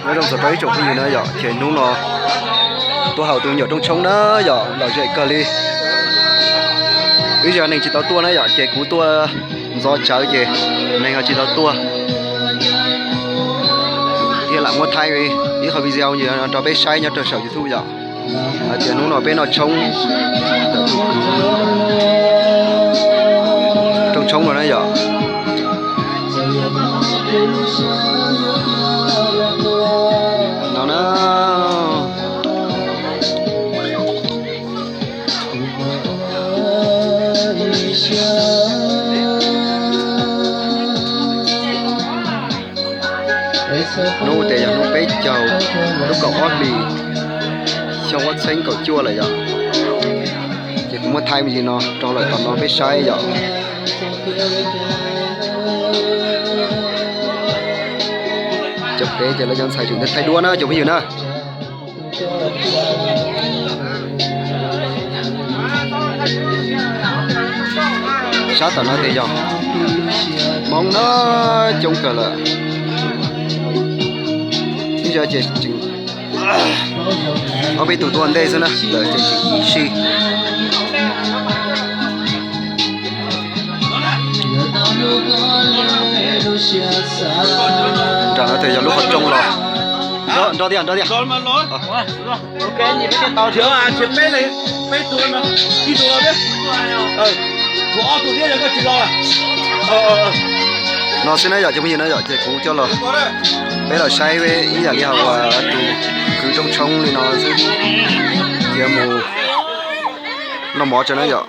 Nyob zoo txog rau ib tsoom phooj ywg na yom, ces hnub no tuaj haus tus me nyuam rooj tshoob na yom, lom zem kawg li. Wb yog neeg tsis tau tuaj na yom, ces kuv tuaj ntxov tsawv ces neeg ho tsis tau tuaj. Thiaj lam muab thaij ib qho video rau peb saib nyob rau saum YouTube yom. Hais tias hnub no peb noj tshoob, rooj tshoob no na yom. No na. Hnub tes yog hnub peb caug lub kaum ob hlis xyoo ob txhiab kaum cuaj lawm yom. Ces kuv muab thaij me ntsis no rau lawm tom no peb saib yom. Cov peb ces lawv cov ntxhais tseem thaij duab na cov phooj ywg na. Sab tom no tes yog Hmoob na, coob kawg lawm. Ib zaug ces tseem ob peb tug tuaj ntej xwb na, lawm ces tseem ib sij. Nram no tes yog lub qhov rooj los. Nrog tiag, nrog tiag. No xwb na yom cov phooj ywg na yom, ces kuv coj los, peb los saib ib yam li hais tus kwv rooj tshoob li no xwb, cia mus noj mov tso na yom.